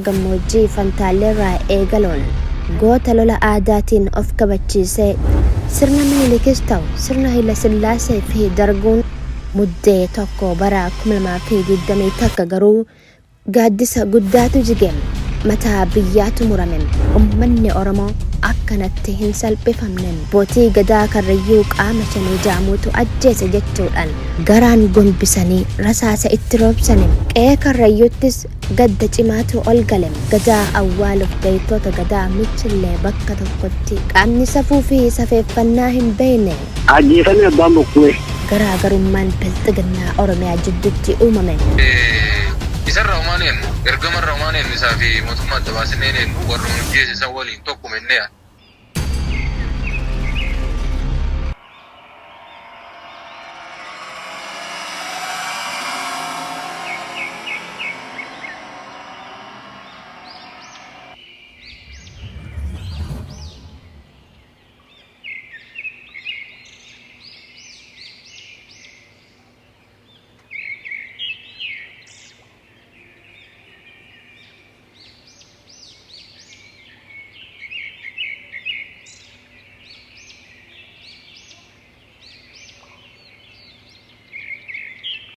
Gammoojjii Fantaalleerraa eegaluun goota lola aadaatiin of kabachiisee sirna Minilikis ta'u sirna Hayilasillaasee fi Darguun Muddee 1 bara 2021 garuu Gaaddisa guddaatu jige. Mataa biyyaatu murame. Ummanni Oromoo akkanatti hin salphifamne. Abbootii Gadaa Karrayyuu qaama Shanee ja'amuutu ajjeese jechuudhaan garaan gombisanii rasaasa itti roobsani. Qe'ee Karrayyuuttis gadda cimaatu ol gale. Gadaa awwaaluuf beektoota Gadaa Michillee bakka tokkotti qaamni safuu fi safeeffannaa hin beekne. Ajjeefame Abbaan Bokkuu. Garaa garummaan Bilxiginnaa Oromiyaa jiddutti uumame. Isarraa homaa hin eennu, ergamarraa homaa hin eennu, isaa fi mootummaa adda baasinee hin eennu, warruma nu jeese san waliin tokkuma jennee yaadna.